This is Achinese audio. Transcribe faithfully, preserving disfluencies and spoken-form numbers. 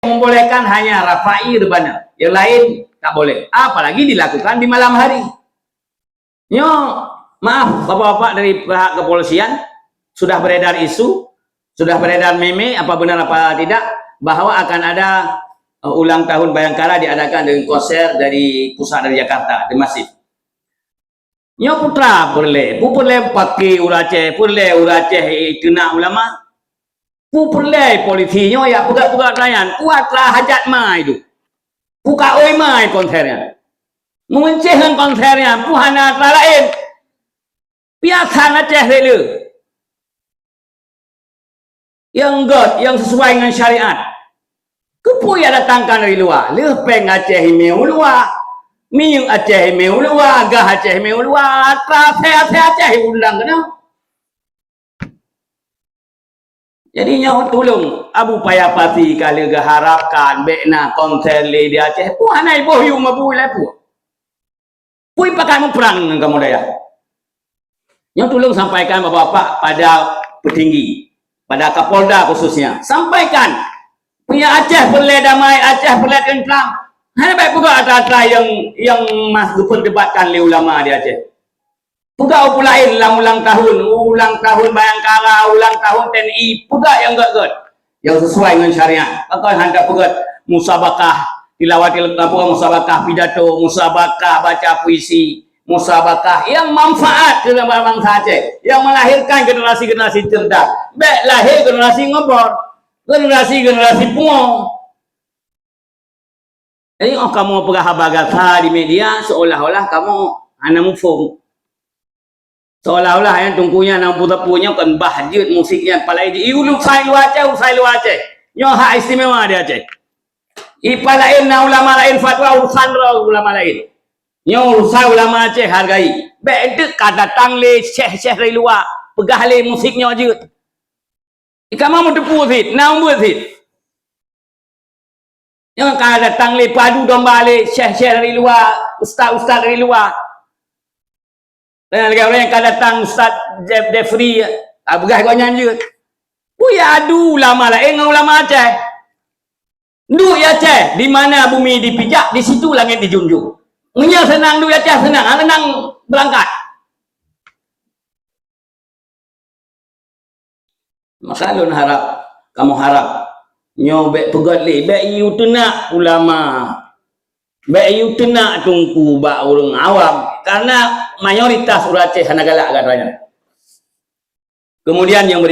membolehkan hanya rafa'i rebana. Yang lain tak boleh. Apalagi dilakukan di malam hari. Nyoe, maaf, bapak-bapak dari pihak kepolisian, sudah beredar isu, sudah beredar meme, apa benar apa tidak, bahwa akan ada, eh, ulang tahun Bayangkara diadakan dengan konser dari pusat dari Jakarta, The Massive. Nyoe putra peureulée, pu peureulée paké ureueng Aceh, peureulée ureueng Aceh keunak ulama. Pu peureulée polisi nyoe yak peugah-peugah rayan, pu atra hajat mai tu. Pu kaôi mai konser nyan. Meuncéh ngon konser nyan, pu hana atra laén. Piasan Aceh rele. Nyang gét, nyang sesuai ngon syariat. Keupeue yak datangkan dari luwa? Lheueh péng Aceh imé u luwa, minyeuk Aceh imé u luwa, gah Aceh imé u luwa, atra asai-asai Aceh undang keunoe. Jadi nyoe tulông Abu Paya Pasi ka lheueh geuharapkan bék na konser lé di Aceh. Peue hana iboh yum Abu ilée peue? Peue pakat muprang ngon kamoe dayah? Nyoe tulông sampaikan bapak-bapak pada petinggi, pada Kapolda khususnya. Sampaikan, punya Aceh peureulée damai, Aceh peureulée teuntram. Hana bék peugah atra-atra nyang, nyang mas geupeurdebatkan lé ulama di Aceh. Peugah peue laén lam ulang tahun, ulang tahun Bayangkara, ulang tahun T N I, peugah nyang gét-gét, nyang sesuai ngon syariat. Pakon hana peugét musabakah tilawatil, apa, musabakah pidato, musabakah baca puisi, musabakah nyang manfaat keu bansa Aceh, nyang melahirkan generasi-generasi cerdas. Bék lahé generasi ngobor, generasi-generasi pungo. Jadi, oh kamoe peugah haba gata di media, seolah-olah kamoe hana muphom. Seolah-olah nyang Teungku nyan nyang peue-peue nyoe kon bah jeuet musik nyan, palai di, "Ih, usai luwa Aceh, usai luwa Aceh." Nyoe hak istimewa di Aceh. Ipah laén na ulama laén fatwa, urusan droe ulama laén. Nyoe urusan ulama Aceh hargai. Bék enteuk ka datang lé syekh-syekh dari luwa, peugah lé musik nyoe jeuet. Kamoe meuteupeue cit, na umbeuet cit. Nyang ka datang lé padu domba lé syekh-syekh dari luwa, ustaz-ustaz dari luwa. Dan lagèe ureueng nyang ka datang Ustaz Jef-, Jeffrey, ah, peugah gobnyan jeuet. Peue adu ulama laén ngon ulama Aceh? Duek di Aceh, di mana bumi dipijak, di situ langit dijunjung. Meunyoe seunang duek di Aceh, seunang, hana nang beurangkat. Maka lôn harap, kamoe harap, nyoe bék peugét lé, bék yue teunak ulama, bék yue teunak teungku bak ureueng awam, karena mayoritas ureueng Aceh hana galak gata nyan. Kemudian yang berikut,